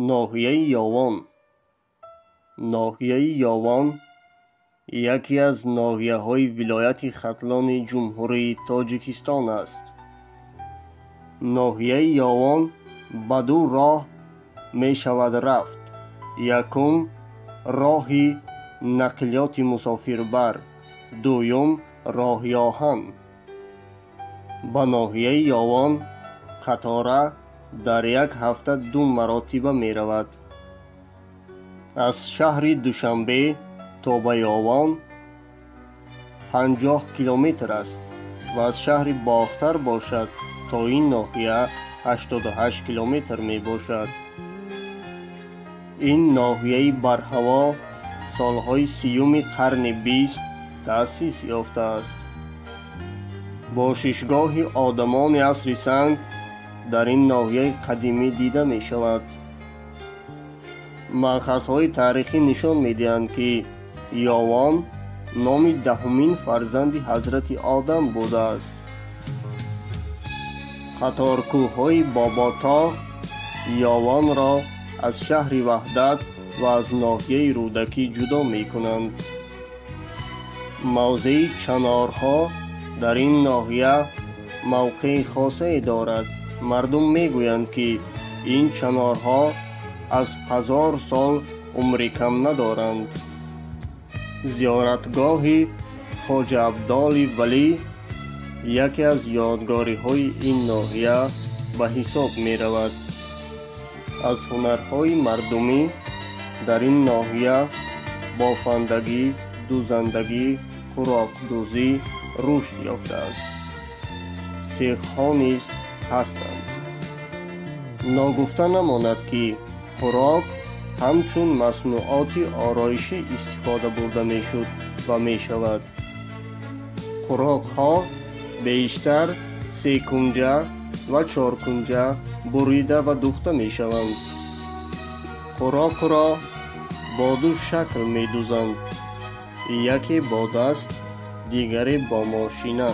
Ноҳияи Ёвон. Ноҳияи Ёвон яке аз ноҳияҳои вилояти Хатлони Ҷумҳурии Тоҷикистон аст. Ноҳияи Ёвон ба ду роҳ мешавад рафт. Якум роҳи нақлиёти мусофирбар, дуюм роҳи оҳан. Ба ноҳияи Ёвон қатора дар як ҳафта ду маротиба меравад. Аз шаҳри Душанбе то ба Ёвон 50 километр аст ва аз шаҳри Бохтар бошад то ин ноҳия 88 километр мебошад. Ин ноҳияи барҳаво солҳои 30-уми қарни 20 таъсис ёфтааст. Бошишгоҳи одамони асри санг дар ин ноҳияи қадимӣ дида мешавад. Манхазҳои таърихӣ нишон медиҳанд, ки Ёвон номи 10-умин фарзанди ҳазрати Одам будааст. Қаторкӯҳҳои Боботоғ Ёвонро аз шаҳри Ваҳдат ва аз ноҳияи Рӯдакӣ ҷудо мекунанд. Мавзеи чанорҳо дар ин ноҳия мавқеи хосае дорад. Мардум мегӯянд, ки ин чанорҳо аз 1000 сол умри кам надоранд. Зиёратгоҳи Хоҷа Абдоли Валӣ яке аз ёдгориҳои ин ноҳия ба ҳисоб меравад. Аз ҳунарҳои мардумӣ дар ин ноҳия бофандагӣ, дӯзандагӣ, қуроқдӯзӣ рушд ёфтааст. Сехҳо низ ҳастанд. Ногуфта намонад, ки қуроқ ҳамчун маснуоти ороишӣ истифода бурда мешуд ва мешавад. Қуроқҳо бештар секунҷа ва чоркунҷа бурида ва духта мешаванд. Қуроқро бо ду шакл медӯзанд: яке бо даст, дигаре бо мошина.